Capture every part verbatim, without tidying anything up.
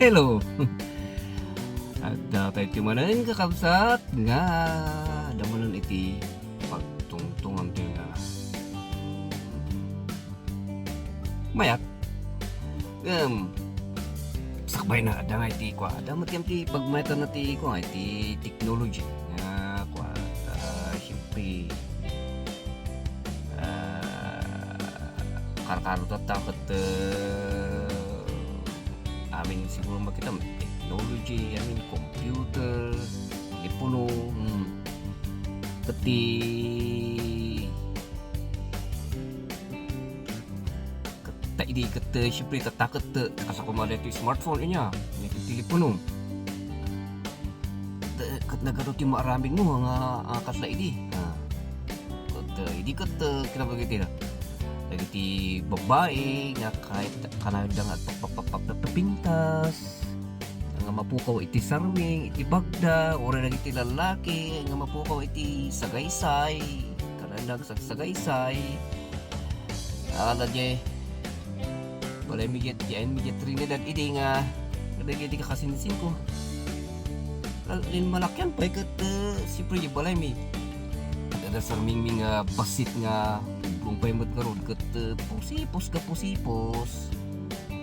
Hello. Adda tayo manen, kakabsat, nga adda manen iti pagtungtungan tayo nga mayat. Em, sakbay na, adda nga iti kua, adda met ti pagmayatan na ti kua, iti technology nga kua, ah, siyempre, ah, karkaro tatta ket, eh, amin siguro makita, technology, amin, computer, telepono, hmm. Ket ti Ket ta idi ket, eh, siyempre, tatta ket, eh, kas a kumada ti smartphone, inya, iti telepono. Ket, eh, ket nagadu ti maaramidmo nga, ah, kasla idi. Ah. Ket, eh, idi ket, eh, kinabagay ti na. Dagiti babbai nga kahit kanayonda nga agpapagpapagpapintas, nga mapukaw iti sarming, iti bagda, uray dagiti lallaki nga mapukaw iti sagaysay, kanayonda agsagsagaysay. Ala, diay balaymi diay, diay, diay Trinidad idi nga, nga dagiti kakasinsinko. Al-, linmalakian pay ket, eh, siyempre, diay balaymi. Adda sarmingmi nga bassit nga ublong pay met ngarud ket, eh, pusipos nga pusipos.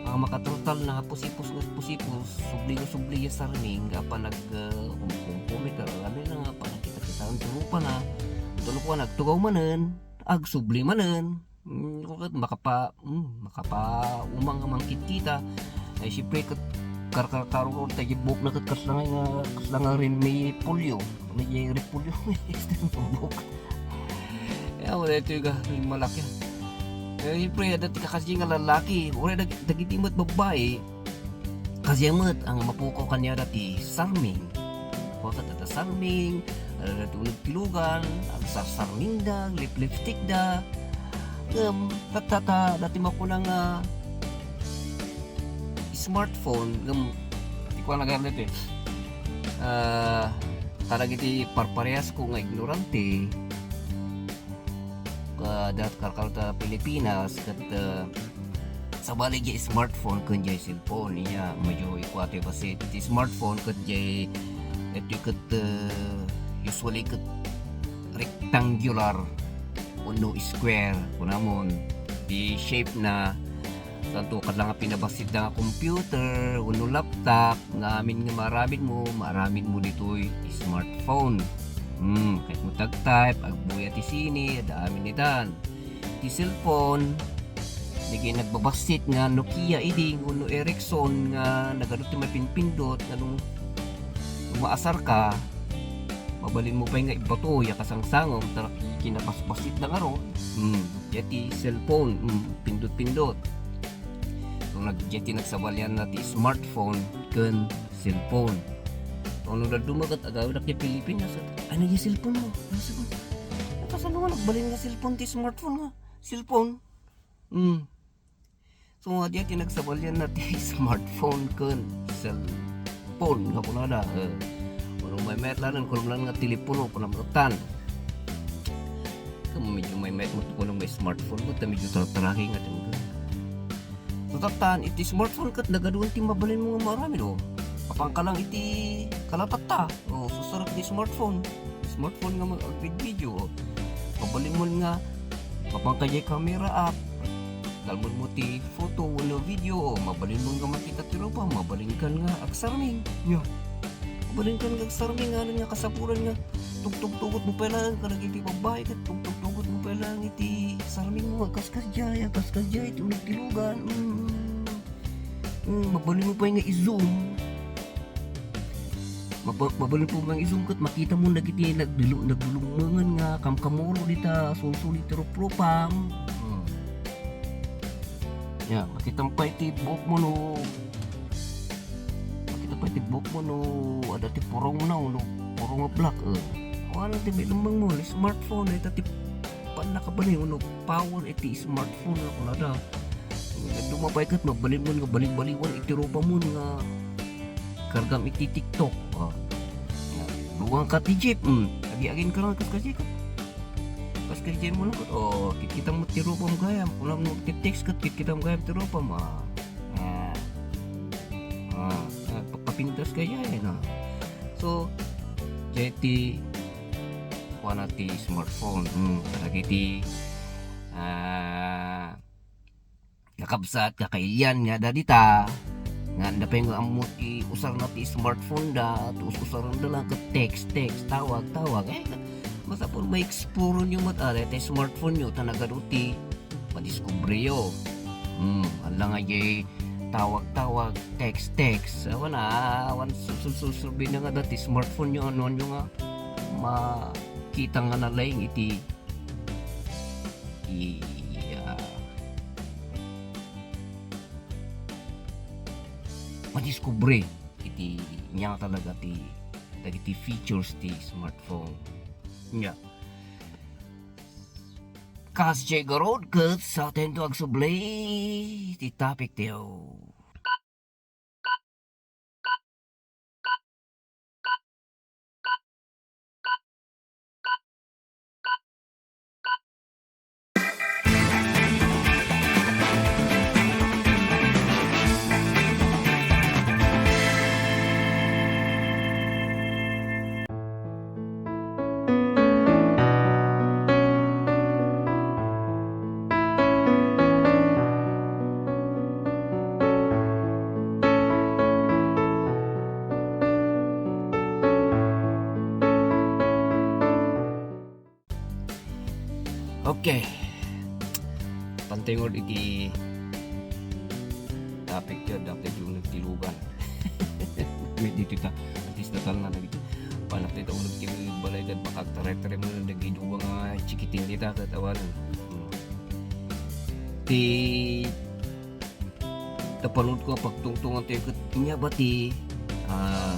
Ang makaturtal na pusipos nga pusipos, subli nga subli diay sarming, nga apan nag, eh, kumkumkumit, ano na nga, panagkita-kitaan ti rupana. Tulo ko, nagtugaw manen, agsubli manen. Mm, ket makapa-, mm, makapauma nga mangkitkita. Ay, siyempre, ket karkarkaro ko, tayo buok na ket kasla nga, kasla nga rin may polio. May repolyo, may buok. Kaya wala ito yung malaki. Eh, siyempre, adda ti kakasi nga lalaki. Wala dag-, dagiti met babbai. Kasiya met, ang mapukaw kaniada ti sarming. Kuaket adda sarming, adda ti uneg ti lugan, agsarsarmingda, aglip-lipstickda. Ngem, tatta, ta, dati makuna nga smartphone, ngem, di ko nagarnet eh. Ah, kadagiti parparehasko nga ignorante, ah, dat karkarta Pilipinas, ket, ah, sabali diay smartphone ken diay cellphone, inya, medyo ikua ti bassit. Ti smartphone ket diay, iti ket, ah, usually ket rectangular wenno square, kunamon, ti shape na, tanto, kasla nga pinabassitda nga computer wenno laptop, nga amin nga maaramidmo, maaramidmo ditoy smartphone. Hmm, kayatmo ti ag-type, agbuya ti sini, adda amin itan. Ti cellphone, dagiti nagbabassit nga Nokia idi wenno Ericsson nga nagadu ti mapinpindot nga no, no maasarka, mabalinmo pay nga ibato ya kasangsangom, ta kinabasbassit na ngarud. Hmm, diay ti cellphone, hmm, pindot-pindot. So, nag-, diay ti nagsabalian na ti smartphone ken cellphone. So, no dadduma ket agawid diay Pilipinas, "Ay, na diay cellphone mo? Ano cellphone?" Kasano nga nagbalin nga cellphone ti smartphone nga? Cellphone? Hmm. So, nga diay ti nagsabalian na ti smartphone ken cellphone nga kunada. Eh, kuno maymayat laeng, kuno lang nga telepono, kuno matan. Ket medyo maymayat met kuno may smartphone mo, ta medyo tartaraki nga tingga. So, tattan, iti smartphone ket nagaduan ti mabalinmo nga maaramid, oh. Apanka lang iti kalatatta. Oh, susarek ti smartphone. Smartphone nga mag-, agvid-video, oh. Mabalinmo nga, mapanka diay camera app. Dalmonmo ti photo wenno video, oh. Mabalinmo nga makita ti rupa, mabalinka nga agsarming. Yeah. Mabalinka nga agsarming, ngamin nga kasapulan nga tugtugtugotmo pay laeng kadagiti babbai, ket tugtugtugotmo pay laeng iti sarmingmo, agkaskas diay, agkaskas diay, ti uneg ti lugan. Mm. Mm, mabalinmo pay nga i-zoom. Maba-, mabalinmo pay nga i-zoom ket makitam dagiti nagdulu-, nagdulungmengen nga kamkamuro dita sulsuli ti ruprupam. Mm. Ya, makitam pay ti buokmo no, makitam pay ti buokmo no adda ti purongna wenno purong a black, eh. Awanen ti mailemmengmo, smartphone, ita ti pannakabalin wenno power iti smartphone nga kunada. Dadduma pay ket mabalinmo nga baliw-baliwan iti rupamon nga kargam iti TikTok. Ah. Dugang ka ti jeep, hmm. Agi-agin ka nga kas kasi ka. Kas kasi mo lang, oh, kikita mo ti rupam gayam. Kunam no ti text ket kikita mo gayam ti rupam, ah. Ah. Ah. pintas kaya, eh, no? So, diay ti kuana ti smartphone. Hmm, kadagiti, ah, kakabsat, kakailian nga adda dita, nga adda pay nga ammo ti usarna ti smartphone da, tus-, usaranda lang ket text, text, tawag, tawag. Eh, masapul ma-explore-yo met, ah, ti smartphone-yo, ta nagadu ti madiskubriyo. Hmm, hala nga diay tawag-tawag, text-text. Awan a, awan su-, su-, su-, survey na nga dati smartphone-yo, ano-ano nga makita nga nalaing iti, iya, madiskubre iti nia nga talaga ti dagiti features ti smartphone. Nia. Kasdiay garud ket satento agsubli ti topic tayo. Okay. Pantengod iti topic ti, dapat ti uneg ti lugan. May dito ta, at least natal na nagito. Panak ti uneg ti balay ket baka tare-tare mo nagidua nga chikiting dita ket awan. Hmm. Ti Napanudko a pagtungtungan tayo ket inya ba ti, ah,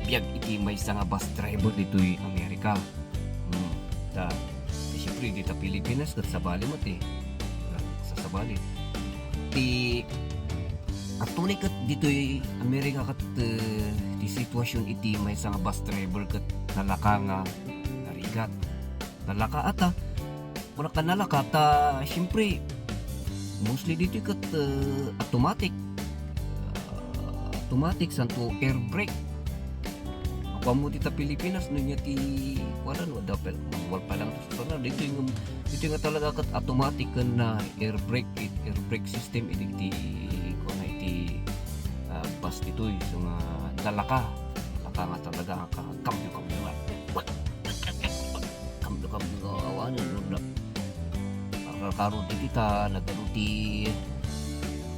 biag iti maysa nga bus driver ditoy Amerika. Hmm. Ta, ti siyempre, dita Pilipinas, ket sabali met, eh. Ah, sasabali. Ti, atuni ket ditoy Amerika ket, eh, ti sitwasyon iti maysa nga bus driver ket nalaka nga narigat. Nalaka ata. Kuna ka nalaka ta, siyempre, mostly ditoy ket, eh, automatic. Ah, automatic, santo air brake. Ako mo dita Pilipinas, no niya ti, wala, no, dapel, manual pa lang to sana. Ditoy nga, ditoy nga talaga ket automatic ken na air brake, air brake system, idi ti, kuna iti, ah, bus ditoy. So nga, nalaka. Nalaka nga talaga, nga kambio-kambio nga. Kambio-kambio nga awan, no, na, karkaro dagiti ta, nagadu ti,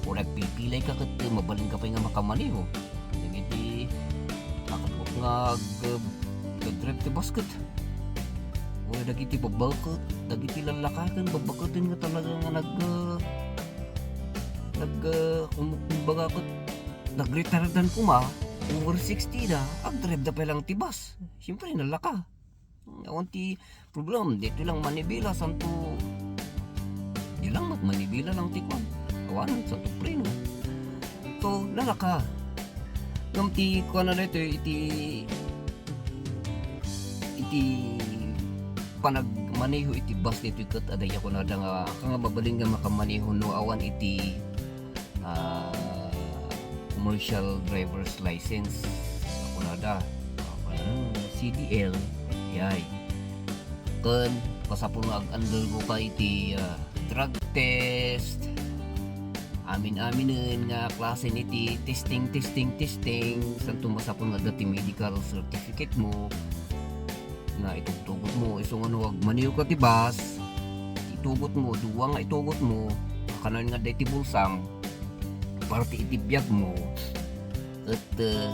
o nagpilpilay ka ket mabalin ka pay nga makamaneho. Dagiti, akadwak nga ag-, nag-drive ti bus ket. O dagiti babbaket, dagiti lallakaken, babbaketen nga talaga nga nag-, nag-, kum-, kumbaga ket, nagretardan koma, over sixty da, agdrive da pay lang ti bus. Siyempre, nalaka. Awan ti problem, dito lang manibela, santo, di lang mat-, manibela lang ti kwan. Awan, santo preno. So, nalaka. Ngem ti kwan na dito, iti, iti panagmaneho iti bus dito ket adda ya kunada nga, ka nga mabalin nga makamaneho no awan iti ah, commercial driver's license. Kunada, ah, C D L, yay. Ken, masapul nga ag-undergo ka iti, ah, drug test, amin-aminen nga klase iti testing, testing, testing, santo masapul nga adda ti medical certificate mo, nga itugtugot mo, isu nga no agmaneho ka ti bus, itugot mo, dua nga itugot mo, kanan nga adda iti bulsang, parte iti biag mo, ket, eh,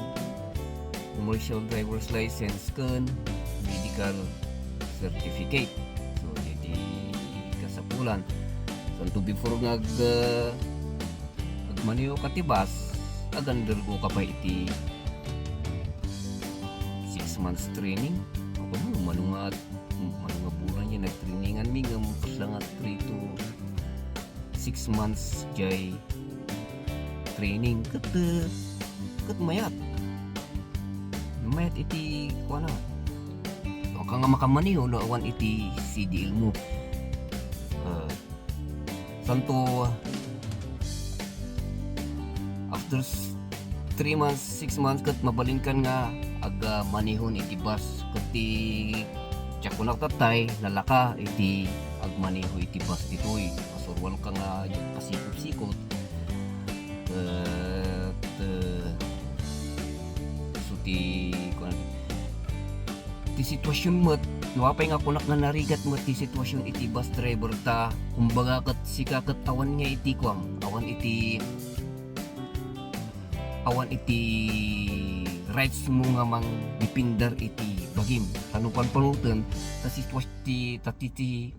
commercial driver's license ken medical certificate. So, iti kasapulan. Santo before nga ag-, eh, agmaneho ka ti bus, ag-undergo ka pa iti six months training. Ako mo, mano nga, mano nga bulan yan, nagtrainingan mi nga, kasla nga three to six months jay training. Ket, eh, ket mayat. Mayat iti, kuana. Ka nga makamaneho no awan iti C D L mo. Eh, Santo, after s-, three months, six months ket mabalinkan nga agmanehon iti bus. Ket ti, diak kunak tattay, nalaka iti agmaneho iti bus ditoy. Masuroanka nga diak pasikop-sikop. Ket, eh, so ti, kuan, ti sitwasion met, no apay nga kunak nga narigat met ti sitwasion iti bus driver ta, kumbaga ket sika ket awan nga iti kuam, awan iti, awan iti rights mo nga mangdepender iti bagim. Ta no panpanuten, ta sitwas-, ti, ta ti, ti,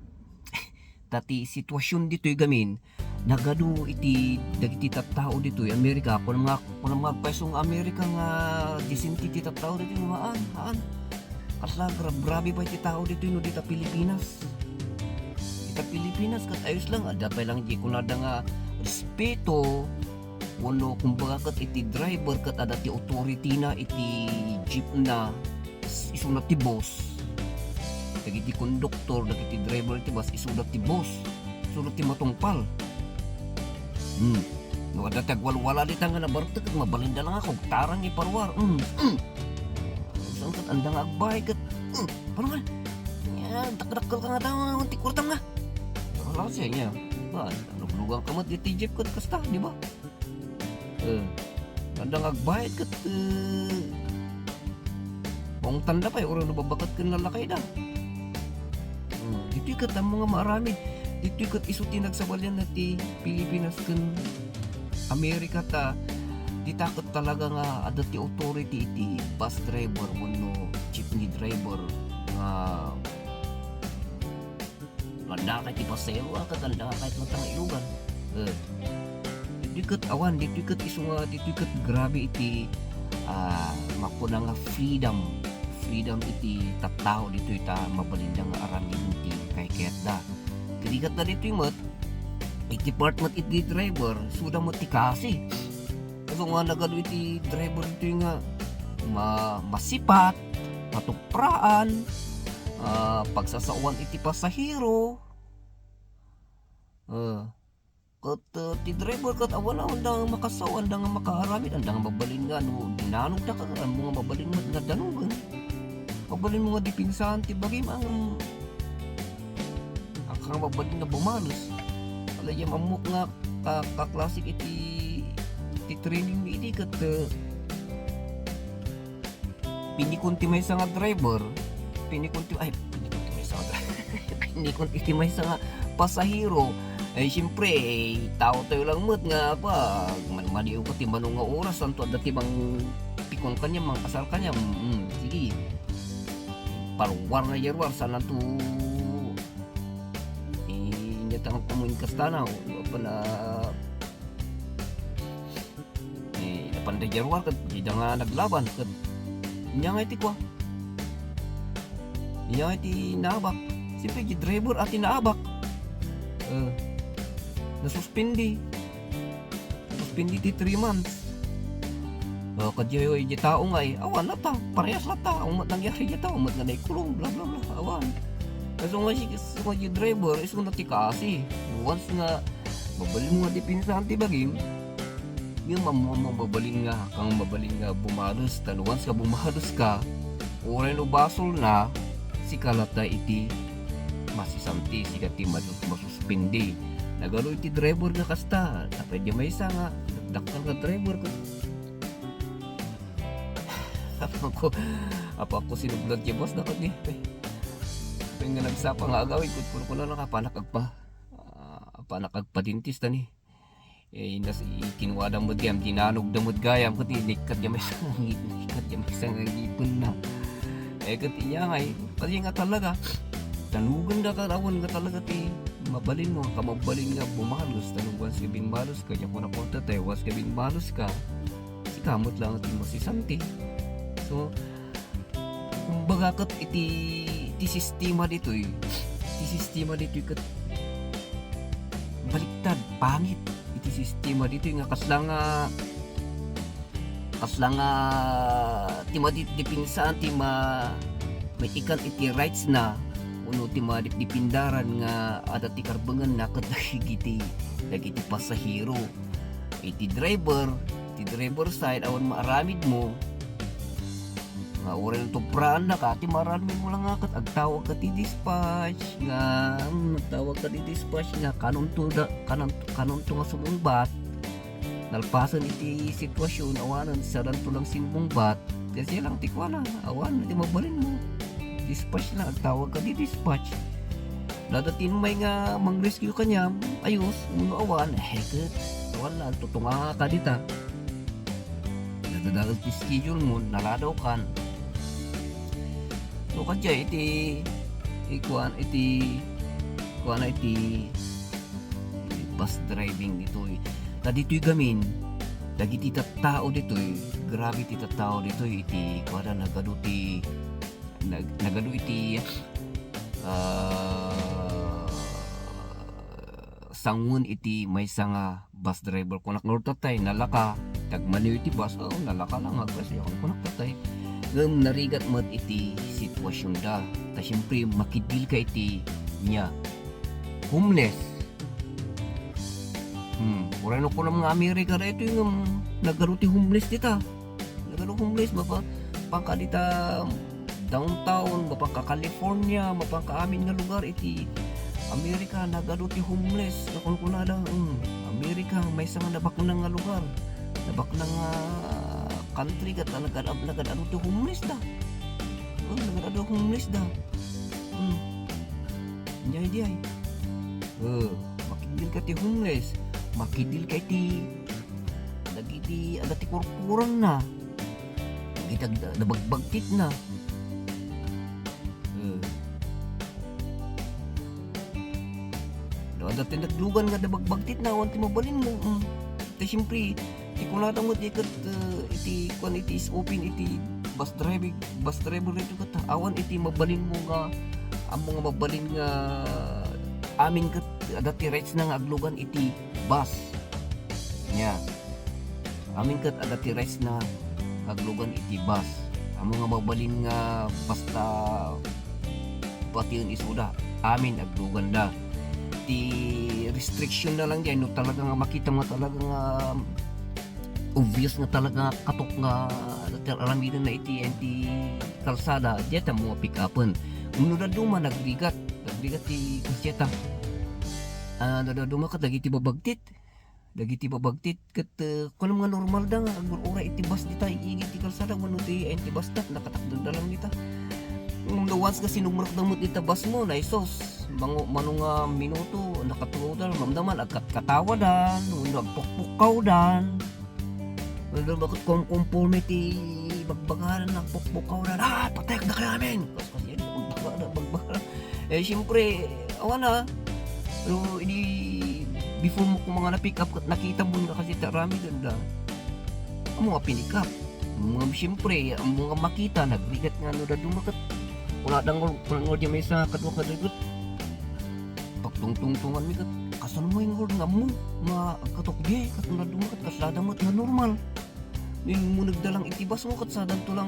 ta ti sitwasion ditoy gamin, nagadu iti dagiti tattao ditoy Amerika. Kunam nga, kunam nga agpayso nga Amerika nga disente ti tattao ditoy, haan, haan. Kasla grabrabe pay ti tao ditoy no dita Pilipinas. Dita Pilipinas, ket ayos lang, adda pay lang di kunada nga respeto, wenno kumbaga ket iti driver ket adda ti authority na iti jeep na, isuna ti boss. Dagiti konduktor, dagiti driver iti bus, isuna ti boss, isuna ti matungpal. Hmm. No adda ti agwalwala dita nga nabartek, ket mabalinda lang nga agtarang iparuar. Hmm. Hmm. Saan ket anda nga agbayad ket, hmm, paano nga? Ya, dakdakkel ka nga tao, ti kwartam nga. Wala siya niya. Ba, naluglugan ka met iti jeep ket kasta, di ba? Eh, anda nga agbayad ket, eh, maungtanda pay, uray no babbaket ken nalakayda. Hmm, ditoy ket ammo nga maaramid. Ditoy ket isu ti nagsabalian na ti Pilipinas ken Amerika ta, dita ket talaga nga adda ti authority iti bus driver wenno jeepney driver nga Anda kay ti pasero, a, ket anda kay ti matangailugan. Eh. Ditoy ket awan, ditoy ket isu nga, ditoy ket grabe iti, ah, makuna nga freedom. Freedom iti tattao ditoy ta mabalinda nga aramiden ti kaykayatda. Ket ikatna ditoy met, iti part met iti driver, isuda met ti kasi. Isu nga nagadu iti driver ditoy nga ma-, masipat, matupraan, ah, pagsasaoan iti pasahero. Ah, ket, ah, ti driver ket awan, anda nga makasao, anda nga makaaramid, anda nga mabalin nga no dinanogda ka, ammo nga mabalin met nga danogen. Mabalin mo nga dipensaan ti bagim, ang, ang kang mabalin nga bumalos. Ala, yan ammok nga ka-, kaklasik iti, iti training mi idi ket, eh, pinikon ti maysa nga driver, pinikon ti, ay, pinikon ti maysa nga driver, pinikon ti, ti maysa nga pasahero. Eh, siyempre, eh, tao tayo lang met nga, pa, man-, maliw ka ti mano nga oras, santo adda ti mang pikon kanya, mang asar kanya, mm, sige. Paruar na yarwar, saan lang to, eh, inyatang kamo in kastana, o, pala, eh, napanda yarwar, ket dida nga naglaban, ket inya nga iti kua. Inya nga iti naabak. Siyempre, di driver a ti naabak. Eh, nasuspindi. Suspindi ti three months. O, kadya, di tao nga, eh, awan latta, parehas latta, awan met nangyari di tao, awan met nga naikulong, bla, bla, bla, awan. Kaso nga si, si, si driver, isuna ti kasi. Once nga, mabalin mo nga dipensaan ti bagim, ngem ammo, ammo mabalin nga, kang mabalin nga bumalos, ta no once nga bumalos ka, uray no basol na, sika latta iti masisanti, sika ti masus-, masuspindi. Nagadu iti driver nga kasta, apay di maysa nga, dakdakkel nga driver ket Apakko, apakko sinublad ti boss, dapat ni. Apay nga nagsapa nga agawid, ket kunkunana nga, "Apanak agpa-, ah, apanak agpadentista ni." Eh, nas-, ikinwada met gayam, dinanogda met gayam, ket inikkat gayam maysa nga ngip-, inikkat gayam maysa nga ngipenna. Eh, ket inya nga, eh, kasi nga talaga, tanuganda ka, awan nga talaga ti mabalin mo, ka mabalin nga bumalos, ta no once nga binmalos ka, diak ko naporta tayo, once nga binmalos ka, sika met lang ti masisanti. So, kumbaga ket iti, iti sistema ditoy, iti sistema ditoy ket baliktad, pangit iti sistema ditoy nga kasla nga, kasla nga ti madipdipensaan ti ma-, maikan iti rights na, wenno ti madipdipindaran nga adda ti karbengenna ket dagiti, dagiti pasahero. Iti driver, ti driver side, awan maaramidmo, nga uray no tubraannaka, ti maaramidmo lang nga ket agtawagka ti dispatch, nga, mm, agtawagka ti dispatch nga kanonto da, kanon-, kanonto nga sumungbat, nalpasen iti sitwasyon, awanen, sadanto lang simmungbat, kasi lang ti kuana, awan, ti mabalinmo. Dispatch lang, agtawagka ti dispatch. Dada ti immay nga mang-rescue kaniam, ayos, wenno awan, eh, ket, awan lang, tutungaka dita. Nadadael ti schedule mo, naladawkan. So, kadiay iti, ikuan, iti, kuana iti bus driving ditoy. Ta ditoy gamin, dagiti tattao ditoy, grabe ti tattao ditoy, iti kuana, nagadu ti, nag-, nagadu iti, ah, sanguan iti maysa nga bus driver. Kunak ngarud tatay, nalaka, tagmaniw iti bus, o, nalaka lang, agpayso, kunak tatay. Ngem narigat met iti sitwasyonda. Ta siyempre, makidilka iti niya. Homeless. Hmm, uray no kunam nga Amerika daytoy ngem nagadu ti homeless dita. Nagadu homeless, mapa-, pangka dita downtown, mapangka California, mapangka amin nga lugar iti Amerika, nagadu ti homeless. Nga kunkunada, hmm, Amerika, maysa nga nabaknang nga lugar. Nabaknang nga country, ket nagad-, nagad-adu ti homeless da. Hmm, nagad-adu homeless da. Hmm. Diay, diay. Eh, makidilka ti homeless. Makidilka iti dagiti adda ti kurkurangna. Dagiti agda-, nabagbagtitna. Eh. No, adda ti naglugan nga nabagbagtitna, awan ti mabalinmo. Mm. Ti siyempre, ti kunada met di ket, eh, iti kuan, iti S O P iti bus driving, bus driver daytoy ket awan iti mabalinmo nga, ammo nga mabalin nga amin ket adda ti rights na nga aglugan iti bus. Nia. Amin ket adda ti rights na nga aglugan iti bus. Ammo nga mabalin nga basta patien isuda, amin agluganda. Ti restriction na lang diay, no talaga nga makita mo talaga nga obvious nga talaga nga katok nga aramiden na iti, iti kalsada, diay ta mo pick upen. No dadduma, nagrigat, nagrigat ti kasjeta. Ah, no dadduma ket dagiti babagtit. Dagiti babagtit ket, eh, kunam nga normal da nga agur-uray iti bus dita, igid ti kalsada, wenno ti, iti bus stop, nakatakder da lang dita. Ngem no once nga sinumrekda met dita bus mo, naisos, mango-, mano nga minuto, nakatugaw da, mamdaman, agkatkatawadan, wenno agpukpukkawdan. Wenno baket konkonporme ti bagbagadan, agpukpukkawdan, "Ah, patayek dakayo amin!" Kas-, kas-, bagbagada, bagbagada. Eh, siyempre, awan a. Pero idi before mo koma nga na-pick up ket nakita mo nga kasjeta aramiden da. Ammo nga pinikap. Ammo nga siyempre, ammo nga makita, nagrigat nga no dadduma ket kunada nga, kunada nga diay maysa nga kadua kadagit. Pagtungtungtungan mi ket, kasano mo inggor nga ammo nga agkatok diay, ket no dadduma ket kasla da met nga normal. Immuneg da lang iti bus mo ket sadanto lang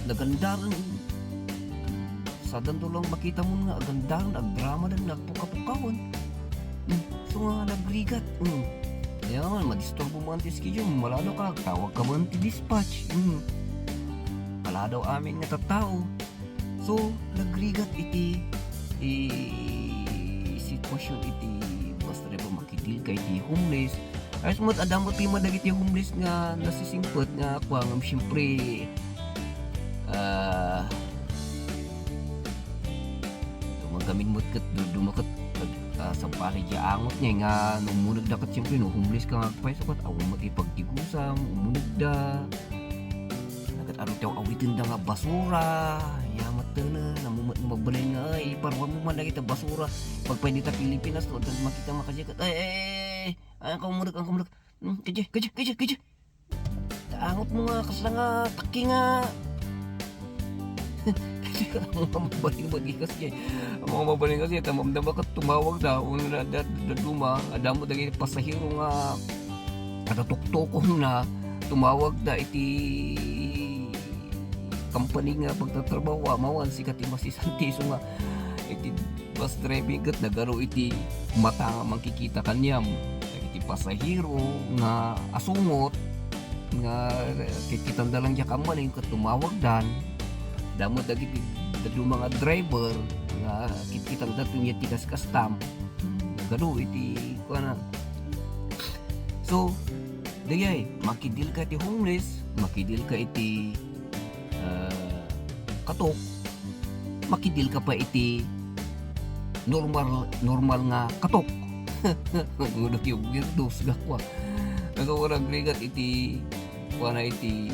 nagandaren. Sadanto lang makita mo nga agandaren, agdramaden, agpukapukawon. Hmm. So nga nagrigat. Hmm. Kaya nga, madisturbo mo ti schedule mo, maladaw ka, agtawag ka man ti dispatch. Hmm. Maladaw amin nga tattao. So, nagrigat iti, i-, sitwasyon iti bus driver, makidilka iti homeless. Ayos met, adda met pay man dagiti homeless nga nasisingpet nga kua, ngem siyempre, ah, dumagamin met ket, du-, dumaket, ah, sabali diay angot nga, nga no ummunegda ket siyempre no homeless ka nga agpayso ket awan met ti pagtigusam, ummunegda. Nagad-aro ti aw-awitenda nga basura. Ya, matene, nammumet nga mabalin nga, ay, iparuan mo man dagiti basura. Pagpay dita Pilipinas, no, adda makita nga kadiay ket, ay, ay, ay, ay, ay, ang kumurag, ang kumurag. Hmm, kadiay, kadiay, kadiay, kadiay. Angot mo nga, kasla nga, takki nga. Ang mga mabalin, mag-ikas kay, ang mga mabalin kasi, tamamdama ka, tumawag da, una na, da, da, duma, adda mo dagiti pasahero nga, kada tuktukong na, tumawag da iti company nga pagtatrabaho, mawan sika ti masisantiso nga iti bus driving ket nagaro iti mata nga mangkikita kaniam. Dagiti pasahero nga asungot nga kitkitanda lang diay kammalin ket tumawagdan. Damo dagiti dadduma nga driver nga kitkitanda ti nia ti kaskastam. Nagadu iti kuana. So, dayay, makidilka iti homeless, makidilka iti, ah, katok, makidilka pa iti normal, normal nga katok. Ngudok yung weirdos nga kwa. Nagawara agrigat iti, kuana iti,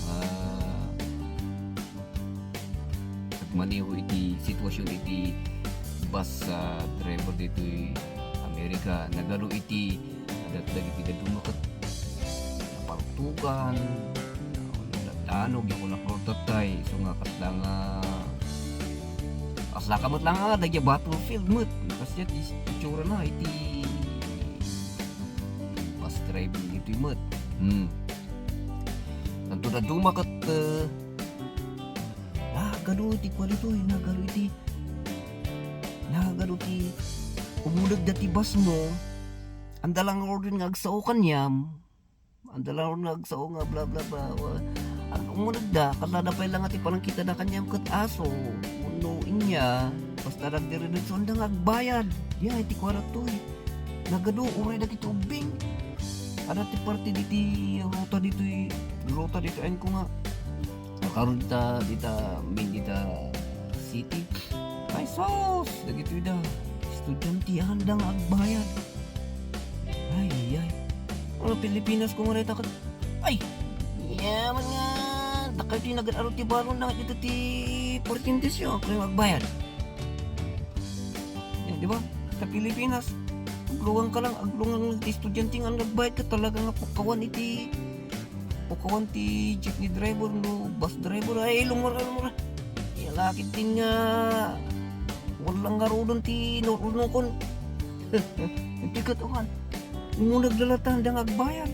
ah, agmaniw iti sitwasyon iti bus, ah, driver ditoy Amerika. Nagadu iti adat dagiti dadduma ket napartugan, nagdanog, yakunak, lortatay, isu nga kasla nga, kasla ka met lang nga, dagiti battlefield met. Kasdiay ti itsura na iti bus driving ditoy met. Hmm. Tanto dadduma ket, eh, nagadu iti kua ditoy, nagadu iti, nagadu ti umudegda ti bus mo, anda lang order nga agsao kaniam, anda lang order nga agsao nga bla, bla, bla, wa-, ag-, umudegda, katlada pay lang nga ti panangkitada kaniam ket aso, wenno inya, basta nagdiridetso, anda nga agbayad. Dayay ti kuana toy. Nagadu, uray dagiti ubbing. Adda ti parte diti ruta ditoy, ruta ditoy, ayan ko nga. Nakaron dita, dita, main dita city. Ay, sus! Dagitoy da. Estudyante, anda nga agbayad. Ay, ay. Ano, Pilipinas ko nga reta ket. Ay! Yaman nga. Dakay ti nagad-aro ti balon na dito ti portintesyo. Ako yung agbayad. Eh, di ba? Sa Pilipinas, agluwang ka lang, agluwang lang ti estudyante nga nagbayad ka talaga nga pukawan iti, pukawan ti jeepney driver no bus driver. Ay, lumura, lumura. Ay, lakit din nga walang nga rudon ti nurunukon. Hindi ka tuhan. Ngunag lalatan da nga agbayad.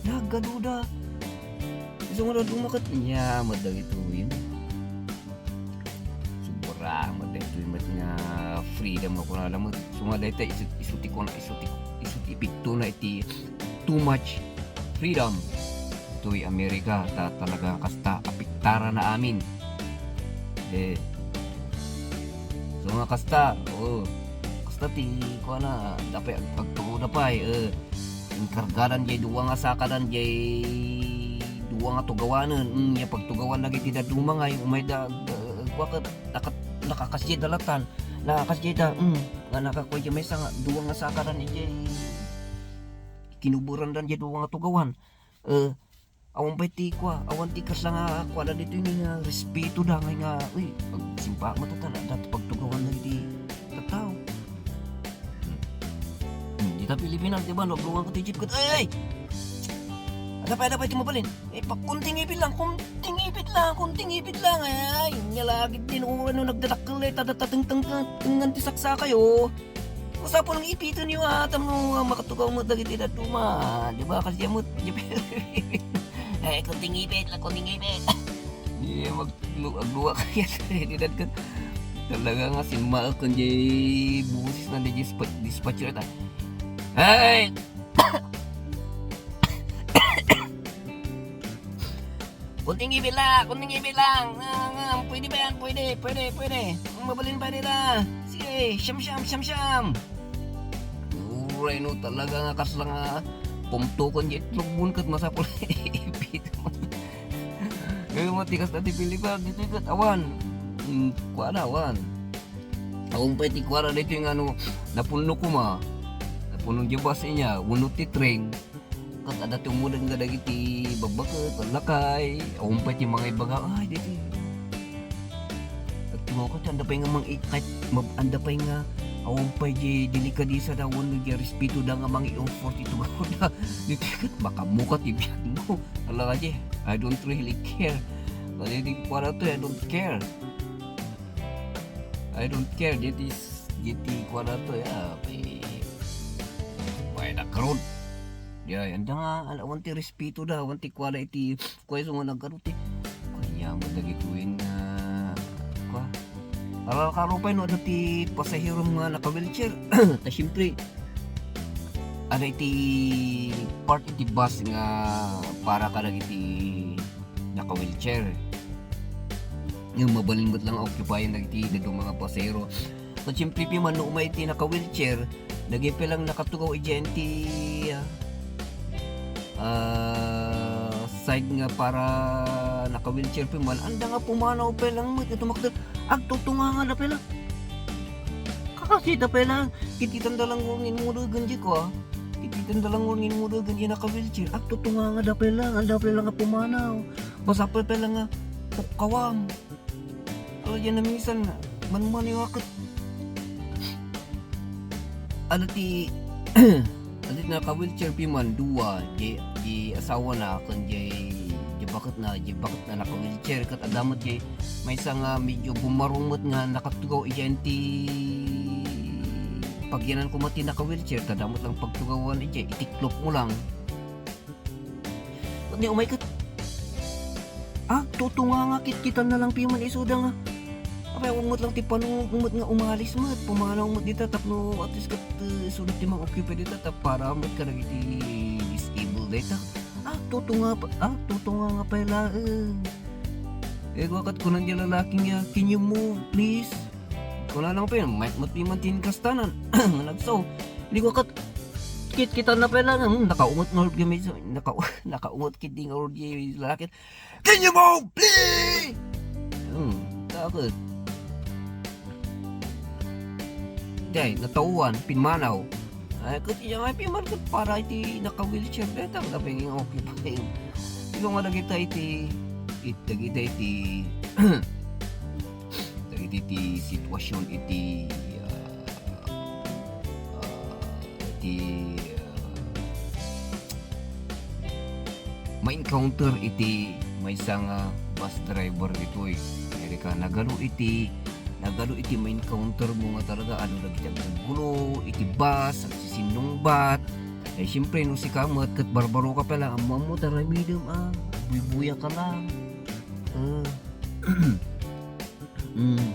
Nagaduda. Isu nga dumakat niya, madagito yun. Sobra, madagito yun, mat nga freedom nga kunala mo. Isu nga dayta, isu, isu ti kuna, isu ti, isu ti epekto na iti too much freedom. Itoy Amerika, ta talaga kasta, apektara na amin. Eh, so nga kasta, oh, kasta ti, kuana, dapay ag-, agtugoda pay, eh, inkargadan jay dua nga sakadan jay dua nga tugawanen, mm, ya pagtugawan lagi ti dadumangay, umay da, eh, kua ket, nakat-, nakakasjay da latan, nakakasjay da, mm, nga nakakua jay maysa nga dua nga sakadan jay kinuburan dan jay dua nga tugawan. Eh, awan pay ti kua, awan ti kasla nga kua da ditoy nga respeto da nga, nga, uy, pagsimpa mo ta, ta, ta, pagtugawan na iti tattao. Hmm. Hmm, dita Pilipinas, di ba, no, agluwang ka ti jeep ket, ay, ay! Ada pay, ada pay ti mabalin. Eh, pa, kunting ipit lang, kunting ipit lang, kunting ipit lang, ay, ay, nga lagi din, o, ano, nagdadakkel, eh, ta, ta, ta, teng, teng, teng, tengngan ti saksakayo. Masapul nga ipiten yo, ah, tapno, ah, makatugaw met dagiti dadduma. Di ba? Kasi amot, di ba? Eh, kunting ipit lang, kunting ipit. Di, mag-, lu-, agluwa ka yan. Di, dagkat. Talaga nga, sinmaak kun di boses na di dispa-, dispatcher ta. Hey! Kunting ipit lang, kunting ipit lang. Nga, nga, pwede ba yan? Pwede, pwede, pwede. Ang mabalin pa nila. Sige, siyam, siyam, siyam, siyam. Uray no, talaga nga kasla nga pumtukon di itlog bun ket masapul ipit. Kaya mo, tikas na ti Pilipinas, dito ket awan. Hmm, kuha na, awan. Awan pa iti kuara dito yung ano, napuno kuma. Napuno di bus niya, wenno ti train. Ket adda ti umudeng nga dagiti babbaket, lakay, awan pay ti mangaibaga, ay, diti. Agtugaw ka, anda pay nga mang-, kahit mab-, anda pay nga, awan pay di delikadesa da, wenno di respeto da nga mang-i-offer ti tugaw da. Diti ket makamuka ti biag mo. Ala ka di, I don't really care. Kasi di para to, I don't care. I don't care. Diti, diti kuana to, ya, pay, pay na karod. Ya, anda nga, ala, awan ti respeto da, awan ti kuana iti, kuya, so nga nagkarod ti, kanya mo dagituin nga, kua. Aral ka rupay, no, adda ti pasahero nga naka-wheelchair. Ta, siyempre, Ada iti part iti bus nga para kadagiti naka-wheelchair. Nga mabalin met lang occupy dagiti dadduma nga pasahero. Ket siyempre, piman no umay iti naka-wheelchair, dagiti pay lang nakatugaw idiay iti, ah, ah, side nga para naka-wheelchair piman, anda nga pumanaw pay lang met nga tumakder, agtutungangada pay lang. Kakasita pay lang, kitkitanda lang nga inmudegen diay kua. Kitkitanda lang nga inmudegen diay naka-wheelchair, agtutungangada pay lang, anda pay lang nga pumanaw. Masapul pay lang nga pukkawam. Ala, diay naminsan, manmaniwa ket. Ano ti, ano ti naka-wheelchair piman, dua, diay, diay asawana, ken diay, diay baketna, diay baketna naka-wheelchair, ket adda met diay maysa nga medyo bumarong met nga nakatugaw idiay ti pagyanan koma ti naka-wheelchair, ta adda met lang pagtugawan idiay, itiklopmo lang. Ket ni umay ket, ah, tutunganga, kitkitanna lang piman isuda nga. Apay, awan met lang ti panunot met nga umalis met, pumanaw met dita tapno at least ket, eh, isuda ti mang-occupy dita ta para met kadagiti disabled dayta. Ah, tutunga pa, ah, tutunganga pay laeng. Eh, kua ket kunana diay lalaki nga, "Can you move, please?" Kuna lang pay, mayat met piman ti inkastanan. Nga nagsaw. Di kua ket, kitkitanna pay lang, hmm, nakaungot ngarud kami sa, naka-, nakaungot ketdi ngarud diay lalaki. "Can you move, please?" Hmm, ta ket. Diay, natauan, pimmanaw. Ay, ket iya nga piman ket para iti naka-wheelchair dayta, tapno okay pa. Ilo nga dagita iti, it-, dagita iti, dagiti iti sitwasyon iti, ah, ah, iti, ah, ma-encounter iti maysa nga bus driver ditoy Amerika. Nagadu iti, nagadu iti ma-encounter mo nga talaga adu dagiti agguggulo iti bus, agsisinnungbat. Eh, siyempre, no sika met ket barbaroka pay lang, ammoammo ti aramidem, ah, buybuyaka lang. Ah. Mm.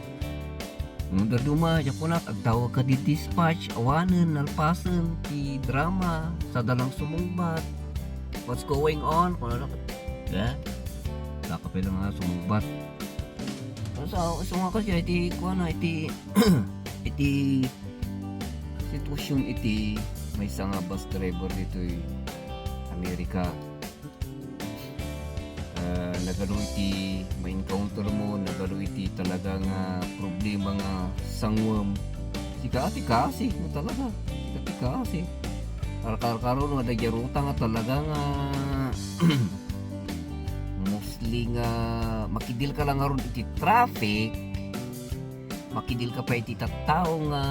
Ngem dadduma, diak kunak, agtawag ka di dispatch, awanen, nalpasen ti drama, sada lang sumungbat. "What's going on?" Kunana, eh? Dakapay lang nga sumungbat. Sa, sa mga kasi, iti, kuana, iti, iti sitwasyon iti maysa nga bus driver ditoy Amerika. Ah, nagadu iti ma-encounter mo, nagadu iti talaga nga problema nga sangwem. Sika ti kaasi, no, talaga. Sika ti kaasi. Karkarkaro nga dagiti ruta nga talaga nga mostly nga makidil ka lang ngarud iti traffic, makidil ka pay iti tattao nga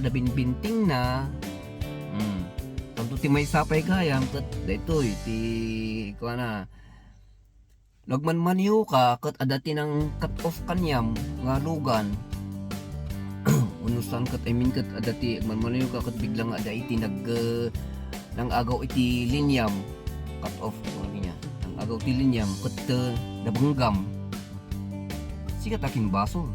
adda binbintingna. Hmm. Tanto ti maysa pay gayam ket daytoy ti kuana, nagmanmaneho ka ket adda ti nang-cut off kaniam nga lugan. Wenno saan ket, I mean, ket adda ti agmanmaneho ka ket bigla nga adda iti nag-, eh, nang-agaw iti liniam. Cut off, ano niya? Nang-agaw ti liniam ket, eh, nabenggam. Sika ti akinbasol.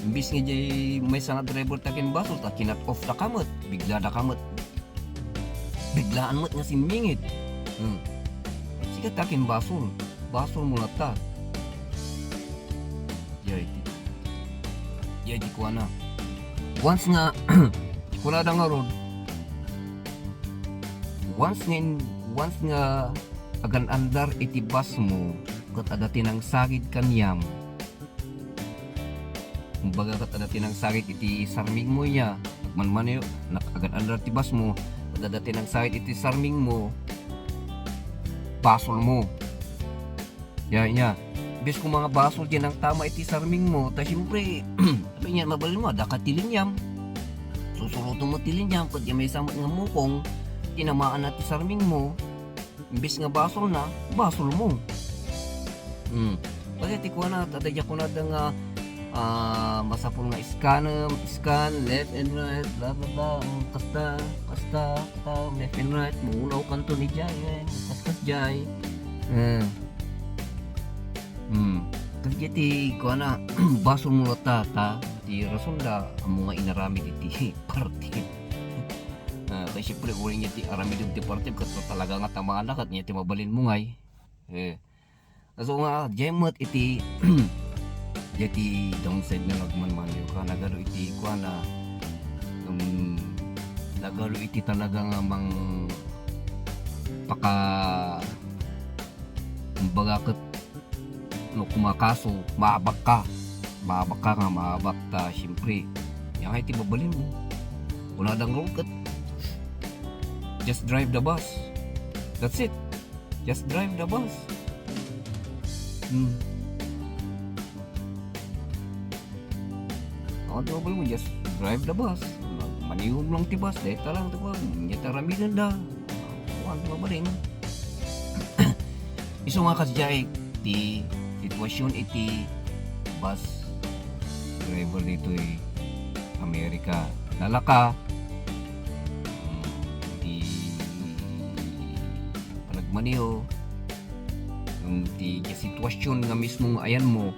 Imbis nga diay maysa nga driver ti akinbasol, ta kinat off da ka met, bigla da ka met. Biglaan met nga simmingit. Hmm. Sika ti akinbasol. Basol mo latta. Diay ti, diay ti kuana. Once nga, kunada ngarud, once nga in-, once nga agan-andar iti bus mo, ket adda ti nangsagid kaniam. Kumbaga, ket adda ti nangsagid iti sarming mo, ya. Agmanmaneho, nak-, agan-andar ti bus mo, ket adda ti nangsagid iti sarming mo, basol mo. Ya, ya. Imbes koma nga basol diay nangtama iti sarming mo, ta siyempre, sabi niya, mabalin mo, adda ka ti liniam. Susuroten mo ti liniam, ket diay maysa met nga mukong, tinamaanna ti sarming mo. Imbes nga basolna, basol mo. Hmm. Kasi ti kuana, ta daydiay kunada nga, ah, masapul nga iskanem, iskan, left and right, bla, bla, bla, mm, kasta, kasta, kasta, left and right, maulaw kanton idiay, eh, kaskas diay. Eh. Hmm. Kasi ti kuana, basol mo latta, ta, ti rason da, ammo nga inaramid iti party. Siyempre, uray nga ti aramidem ti parte, ket talaga nga tamana, ket nga ti mabalinmo ngay. Eh. So nga, diay met iti, diay ti downside na nagmanmaneho ka, nagadu iti kuana, um, nagadu iti talaga nga mang paka, kumbaga ket, no kumakaso, maabak ka. Maabak ka nga maabak ta, siyempre, yan nga iti mabalinmo. Kuna dang road ket, just drive the bus. That's it. Just drive the bus. Hmm. Ang trouble mo, just drive the bus. Manihom lang ti bus, deta lang ti kuan, nya ti aramidenda. Kuan ti mabalin. Isu nga kasdiay ti sitwasyon iti bus driver ditoy Amerika. Nalaka, mm, ti panagmaneho, mm, ti, ti sitwasyon nga mismo nga ayanmo,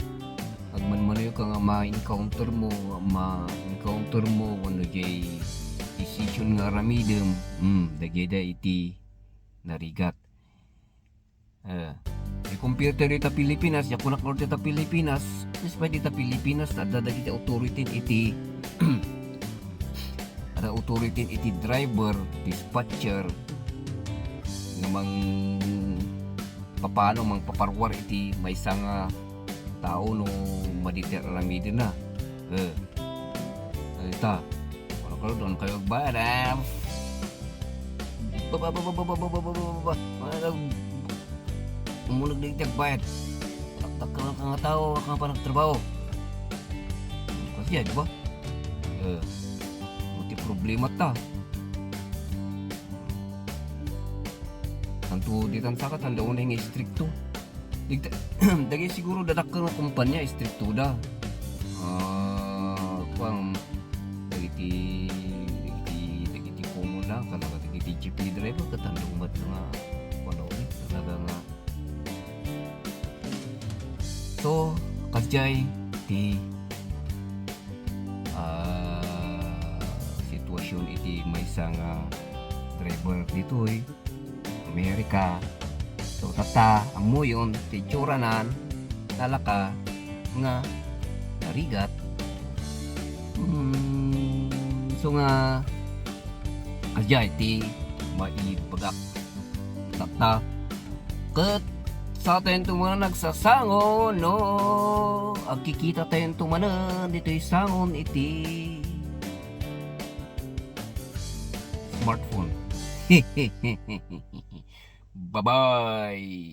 agmanmaneho ka nga ma-encounter mo, ma-encounter mo, wenno diay decision nga aramidem, mm, dagida iti narigat. Eh, i-compare tayo dita Pilipinas, ya kunak dita Pilipinas, despite dita Pilipinas, adda dagiti authority iti, adda authority iti driver, dispatcher, nga mang, papano mangpaparwar iti maysa nga tao no madi ti aramidena. Eh, ita, wala kayo, doon kayo agbayad, ah. Baba, baba, baba, baba, baba, baba. Wala, umunog na yung tagbayad. Taktak ka nga tao, ka nga panagtrabaho. Kasi yan, di ba? Eh, buti problema ta. Tanto di tan saka, tanda unay nga istrikto. Digta-, dagiti siguro dadakkel nga kumpanya, istrikto da. Ah, kuan, dagiti, dagiti, dagiti common lang, talaga dagiti jeepney driver, katandong met nga, kuan, talaga nga. So, kasdiay ti, ah, sitwasyon iti maysa nga driver ditoy Amerika. So, tatta, ammoyon ti itsuranan, talaka nga narigat. Hmm, so nga, kasdiay ti maibagak. Tatta, ket satayo manen nagsasango, no? Agkikitatayo manen ditoy sango iti smartphone. Bye-bye!